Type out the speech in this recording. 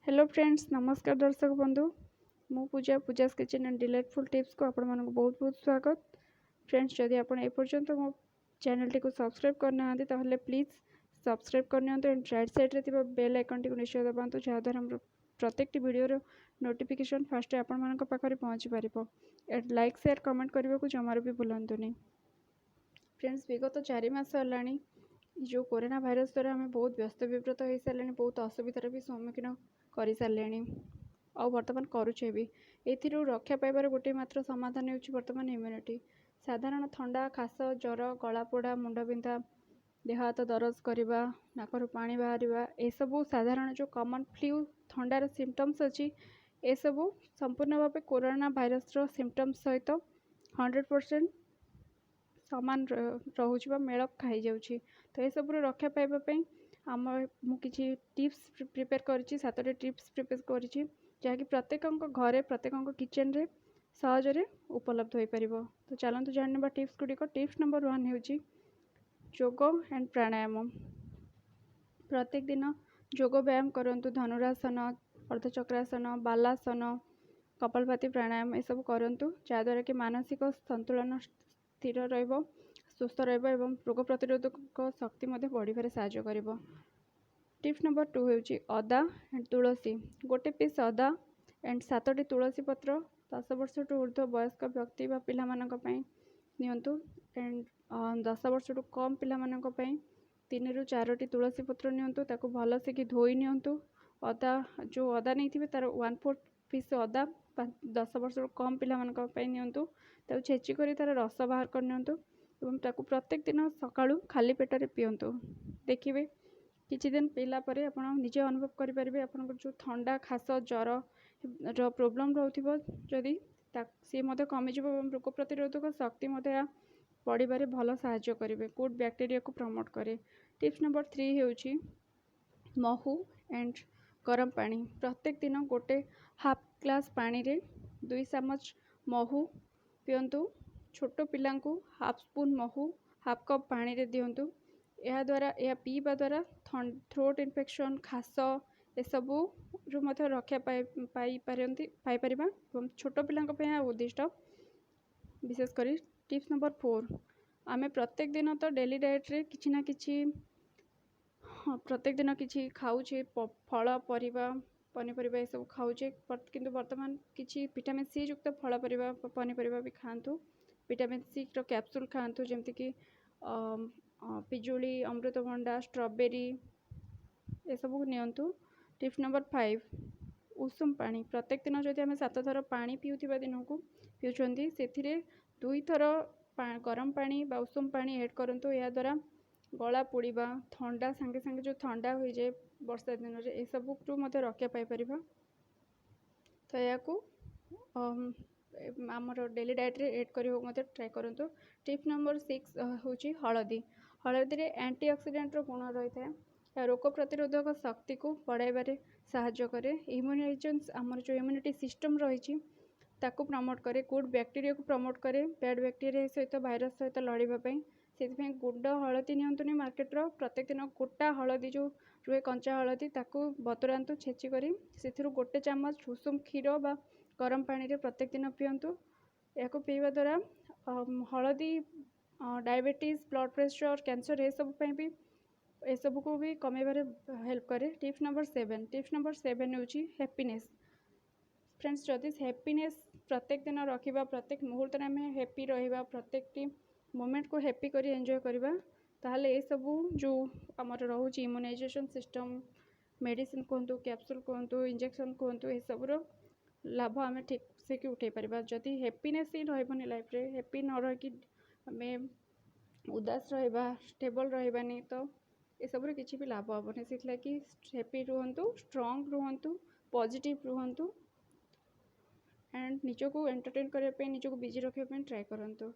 Hello friends, ନମସ୍କାର ଦର୍ଶକ ବନ୍ଧୁ। ମୁଁ ପୂଜା, ପୂଜାସ୍ କିଚେନ୍ ଆଣ୍ଡ ଡିଲାଇଟଫୁଲ୍ ଟିପ୍ସକୁ ଆପଣମାନଙ୍କୁ ବହୁତ ବହୁତ ସ୍ୱାଗତ। ଫ୍ରେଣ୍ଡସ୍, ଯଦି ଆପଣ ଏପର୍ଯ୍ୟନ୍ତ ମୋ ଚ୍ୟାନେଲଟିକୁ ସବସ୍କ୍ରାଇବ୍ କରିନାହାନ୍ତି, ତାହେଲେ ପ୍ଲିଜ୍ ସବସ୍କ୍ରାଇବ୍ କରିନିଅନ୍ତୁ ଆଣ୍ଡ ରାଇଟ୍ ସାଇଡ଼୍ରେ ଥିବା ବେଲ୍ ଆଇକନ୍ଟିକୁ ନିଶ୍ଚୟ ଦବାନ୍ତୁ, ଯାହାଦ୍ୱାରା ଆମର ପ୍ରତ୍ୟେକଟି ଭିଡ଼ିଓର ନୋଟିଫିକେସନ୍ ଫାଷ୍ଟ ଆପଣମାନଙ୍କ ପାଖରେ ପହଞ୍ଚି ପାରିବ। ଆଣ୍ଡ ଲାଇକ୍, ସେୟାର, କମେଣ୍ଟ କରିବାକୁ ଜମାରୁ ବି ଭୁଲନ୍ତୁନି। ଫ୍ରେଣ୍ଡସ୍, ବିଗତ 4 ମାସ ହେଲାଣି ଯେଉଁ କରୋନା ଭାଇରସ୍ ଦ୍ୱାରା ଆମେ ବହୁତ ବ୍ୟସ୍ତ ବିବ୍ରତ ହୋଇସାରିଲେଣି, ବହୁତ ଅସୁବିଧାର ବି ସମ୍ମୁଖୀନ କରିସାରିଲେଣି ଆଉ ବର୍ତ୍ତମାନ କରୁଛେ ବି। ଏଥିରୁ ରକ୍ଷା ପାଇବାର ଗୋଟିଏ ମାତ୍ର ସମାଧାନ ହେଉଛି ବର୍ତ୍ତମାନ ଇମ୍ୟୁନିଟି। ସାଧାରଣ ଥଣ୍ଡା, ଖାସ, ଜ୍ୱର, ଗଳା ପୋଡ଼ା, ମୁଣ୍ଡବିନ୍ଧା, ଦେହ ହାତ ଦରଜ କରିବା, ନାକରୁ ପାଣି ବାହାରିବା, ଏସବୁ ସାଧାରଣ ଯେଉଁ କମନ୍ ଫ୍ଲୁ, ଥଣ୍ଡାର ସିମ୍ପଟମ୍ସ ଅଛି, ଏସବୁ ସମ୍ପୂର୍ଣ୍ଣ ଭାବେ କରୋନା ଭାଇରସର ସିମ୍ପଟମ୍ସ ସହିତ 100% ସମାନ ରହୁଛି ବା ମେଳ ଖାଇଯାଉଛି। ତ ଏସବୁରୁ ରକ୍ଷା ପାଇବା ପାଇଁ ମୁଁ କିଛି ଟିପ୍ସ ପ୍ରିପେୟାର କରିଛି, ସାତଟି ଟିପ୍ସ ପ୍ରିପେୟାର କରିଛି, ଯାହାକି ପ୍ରତ୍ୟେକଙ୍କ ଘରେ, ପ୍ରତ୍ୟେକଙ୍କ କିଚେନରେ ସହଜରେ ଉପଲବ୍ଧ ହୋଇପାରିବ। ତ ଚାଲନ୍ତୁ ଜାଣିନେବା ଟିପ୍ସ ଗୁଡ଼ିକ। ଟିପ୍ସ ନମ୍ବର 1 ହେଉଛି ଯୋଗ ଆଣ୍ଡ ପ୍ରାଣାୟାମ। ପ୍ରତ୍ୟେକ ଦିନ ଯୋଗ ବ୍ୟାୟାମ କରନ୍ତୁ। ଧନୁରାସନ, ଅର୍ଦ୍ଧଚକ୍ରାସନ, ବାଲାସନ, କପାଳଭାତି ପ୍ରାଣାୟାମ ଏସବୁ କରନ୍ତୁ, ଯାହାଦ୍ୱାରା କି ମାନସିକ ସନ୍ତୁଳନ ସ୍ଥିର ରହିବ, ସୁସ୍ଥ ରହିବ ଏବଂ ରୋଗ ପ୍ରତିରୋଧକ ଶକ୍ତି ମଧ୍ୟ ବଢ଼ିବାରେ ସାହାଯ୍ୟ କରିବ। ଟିପ୍ସ ନମ୍ବର 2 ହେଉଛି ଅଦା ଆଣ୍ଡ ତୁଳସୀ। ଗୋଟେ ପିସ୍ ଅଦା ଆଣ୍ଡ ସାତଟି ତୁଳସୀ ପତ୍ର 10 ବର୍ଷଠୁ ଉର୍ଦ୍ଧ୍ୱ ବୟସ୍କ ବ୍ୟକ୍ତି ବା ପିଲାମାନଙ୍କ ପାଇଁ ନିଅନ୍ତୁ। ଆଣ୍ଡ 10 ବର୍ଷଠୁ କମ୍ ପିଲାମାନଙ୍କ ପାଇଁ ତିନିରୁ ଚାରୋଟି ତୁଳସୀ ପତ୍ର ନିଅନ୍ତୁ। ତାକୁ ଭଲସେ କି ଧୋଇ ନିଅନ୍ତୁ। ଅଦା, ଯେଉଁ ଅଦା ନେଇଥିବେ, ତା'ର 1/4 ପିସ୍ ଅଦା 10 ବର୍ଷରୁ କମ୍ ପିଲାମାନଙ୍କ ପାଇଁ ନିଅନ୍ତୁ। ତାକୁ ଛେଚି କରି ତା'ର ରସ ବାହାର କରିନିଅନ୍ତୁ ଏବଂ ତାକୁ ପ୍ରତ୍ୟେକ ଦିନ ସକାଳୁ ଖାଲି ପେଟରେ ପିଅନ୍ତୁ। ଦେଖିବେ, କିଛି ଦିନ ପିଇଲା ପରେ ଆପଣ ନିଜେ ଅନୁଭବ କରିପାରିବେ, ଆପଣଙ୍କର ଯେଉଁ ଥଣ୍ଡା, ଖାସ, ଜ୍ୱରର ପ୍ରୋବ୍ଲେମ୍ ରହୁଥିବ ଯଦି, ତା ସିଏ ମଧ୍ୟ କମିଯିବ ଏବଂ ରୋଗ ପ୍ରତିରୋଧକ ଶକ୍ତି ମଧ୍ୟ ଏହା ବଢ଼ିବାରେ ଭଲ ସାହାଯ୍ୟ କରିବେ, ଗୁଡ୍ ବ୍ୟାକ୍ଟେରିଆକୁ ପ୍ରମୋଟ୍ କରେ। ଟିପ୍ସ ନମ୍ବର 3 ହେଉଛି ମହୁ ଆଣ୍ଡ ଗରମ ପାଣି। ପ୍ରତ୍ୟେକ ଦିନ ଗୋଟେ ହାଫ୍ ଗ୍ଲାସ୍ ପାଣିରେ 2 ଚାମଚ ମହୁ ପିଅନ୍ତୁ। ଛୋଟ ପିଲାଙ୍କୁ ହାଫ୍ ସ୍ପୁନ୍ ମହୁ ହାଫ୍ କପ୍ ପାଣିରେ ଦିଅନ୍ତୁ। ଏହାଦ୍ୱାରା, ଏହା ପିଇବା ଦ୍ୱାରା ଥ୍ରୋଟ୍ ଇନଫେକ୍ସନ୍, ଖାସ ଏସବୁରୁ ମଧ୍ୟ ରକ୍ଷା ପାଇପାରନ୍ତି, ପାଇପାରିବା ଏବଂ ଛୋଟ ପିଲାଙ୍କ ପାଇଁ ଏହା ଉଦ୍ଦିଷ୍ଟ ବିଶେଷ କରି। ଟିପ୍ସ ନମ୍ବର 4, ଆମେ ପ୍ରତ୍ୟେକ ଦିନ ତ ଡେଲି ଡାଏଟ୍ରେ କିଛି ନା କିଛି, ହଁ, ପ୍ରତ୍ୟେକ ଦିନ କିଛି ଖାଉଛେ, ଫଳ, ପରିବା, ପନିପରିବା ଏସବୁ ଖାଉଛେ। କିନ୍ତୁ ବର୍ତ୍ତମାନ କିଛି ଭିଟାମିନ୍ ସି ଯୁକ୍ତ ଫଳ, ପରିବା, ପନିପରିବା ବି ଖାଆନ୍ତୁ। ଭିଟାମିନ୍ ସିର କ୍ୟାପସୁଲ୍ ଖାଆନ୍ତୁ, ଯେମିତିକି ପିଜୁଳି, ଅମୃତଭଣ୍ଡା, ଷ୍ଟ୍ରବେରୀ ଏସବୁ ନିଅନ୍ତୁ। ଟିପ୍ସ ନମ୍ବର 5, ଉଷୁମ ପାଣି। ପ୍ରତ୍ୟେକ ଦିନ ଯଦି ଆମେ ସାତ ଥର ପାଣି ପିଉଥିବା ଦିନକୁ ପିଉଛନ୍ତି, ସେଥିରେ ଦୁଇଥର ଗରମ ପାଣି ବା ଉଷୁମ ପାଣି ଏଡ଼୍ କରନ୍ତୁ। ଏହାଦ୍ୱାରା ଗଳା ପୋଡ଼ିବା, ଥଣ୍ଡା, ସାଙ୍ଗେ ସାଙ୍ଗେ ଯେଉଁ ଥଣ୍ଡା ହୋଇଯାଏ ବର୍ଷା ଦିନରେ, ଏସବୁରୁ ମଧ୍ୟ ରକ୍ଷା ପାଇପାରିବା। ତ ଏହାକୁ ଆମର ଡେଲି ଡାଏଟ୍ରେ ଏଡ଼୍ କରିବାକୁ ମଧ୍ୟ ଟ୍ରାଏ କରନ୍ତୁ। ଟିପ୍ସ ନମ୍ବର 6 ହେଉଛି ହଳଦୀ। ହଳଦୀରେ ଆଣ୍ଟି ଅକ୍ସିଡେଣ୍ଟର ଗୁଣ ରହିଥାଏ। ଏହା ରୋଗ ପ୍ରତିରୋଧକ ଶକ୍ତିକୁ ବଢ଼ାଇବାରେ ସାହାଯ୍ୟ କରେ। ଇମ୍ୟୁନାଇଜେସନ୍, ଆମର ଯେଉଁ ଇମ୍ୟୁନିଟି ସିଷ୍ଟମ୍ ରହିଛି, ତାକୁ ପ୍ରମୋଟ୍ କରେ। ଗୁଡ୍ ବ୍ୟାକ୍ଟେରିଆକୁ ପ୍ରମୋଟ୍ କରେ ବ୍ୟାଡ଼୍ ବ୍ୟାକ୍ଟେରିଆ ସହିତ, ଭାଇରସ୍ ସହିତ ଲଢ଼ିବା ପାଇଁ। ସେଥିପାଇଁ ଗୁଣ୍ଡ ହଳଦୀ ନିଅନ୍ତୁନି ମାର୍କେଟର। ପ୍ରତ୍ୟେକ ଦିନ ଗୋଟା ହଳଦୀ ଯେଉଁ ରୁହେ, କଞ୍ଚା ହଳଦୀ, ତାକୁ ବତୁରାନ୍ତୁ ଛେଚି କରି। ସେଥିରୁ ଗୋଟେ ଚାମଚ ଉଷୁମ କ୍ଷୀର ବା ଗରମ ପାଣିରେ ପ୍ରତ୍ୟେକ ଦିନ ପିଅନ୍ତୁ। ଏହାକୁ ପିଇବା ଦ୍ୱାରା ହଳଦୀ ଡାଇବେଟିସ୍, ବ୍ଲଡ଼ ପ୍ରେସର, କ୍ୟାନ୍ସର ଏସବୁ ପାଇଁ ବି, ଏସବୁକୁ ବି କମାଇବାରେ ହେଲ୍ପ କରେ। Tips number 7, tips number 7 ହେଉଛି ହ୍ୟାପିନେସ୍। ଫ୍ରେଣ୍ଡସ୍, ଯଦି ହ୍ୟାପିନେସ୍ ପ୍ରତ୍ୟେକ ଦିନ ରଖିବା, ପ୍ରତ୍ୟେକ ମୁହୂର୍ତ୍ତରେ ଆମେ ହ୍ୟାପି ରହିବା, ପ୍ରତ୍ୟେକଟି ମୋମେଣ୍ଟକୁ ହ୍ୟାପି କରି ଏନ୍ଜୟ କରିବା, ତାହେଲେ ଏସବୁ ଯେଉଁ ଆମର ରହୁଛି ଇମ୍ୟୁନାଇଜେସନ୍ ସିଷ୍ଟମ୍, ମେଡ଼ିସିନ୍ କୁହନ୍ତୁ, କ୍ୟାପସୁଲ୍ କୁହନ୍ତୁ, ଇଞ୍ଜେକ୍ସନ୍ କୁହନ୍ତୁ, ଏସବୁର ଲାଭ ଆମେ ଠିକ୍ ସେ କି ଉଠାଇ ପାରିବା। ଯଦି ହ୍ୟାପିନେସ୍ ହିଁ ରହିବନି ଲାଇଫ୍ରେ, ହ୍ୟାପି ନ ରହିକି ଆମେ ଉଦାସ ରହିବା, ଷ୍ଟେବଲ୍ ରହିବାନି, ତ ଏସବୁରେ କିଛି ବି ଲାଭ ହେବନି। ସେଥିଲାଗି ହ୍ୟାପି ରୁହନ୍ତୁ, ଷ୍ଟ୍ରଙ୍ଗ ରୁହନ୍ତୁ, ପଜିଟିଭ୍ ରୁହନ୍ତୁ ଆଣ୍ଡ ନିଜକୁ ଏଣ୍ଟରଟେନ୍ କରିବା ପାଇଁ, ନିଜକୁ ବିଜି ରଖିବା ପାଇଁ ଟ୍ରାଏ କରନ୍ତୁ।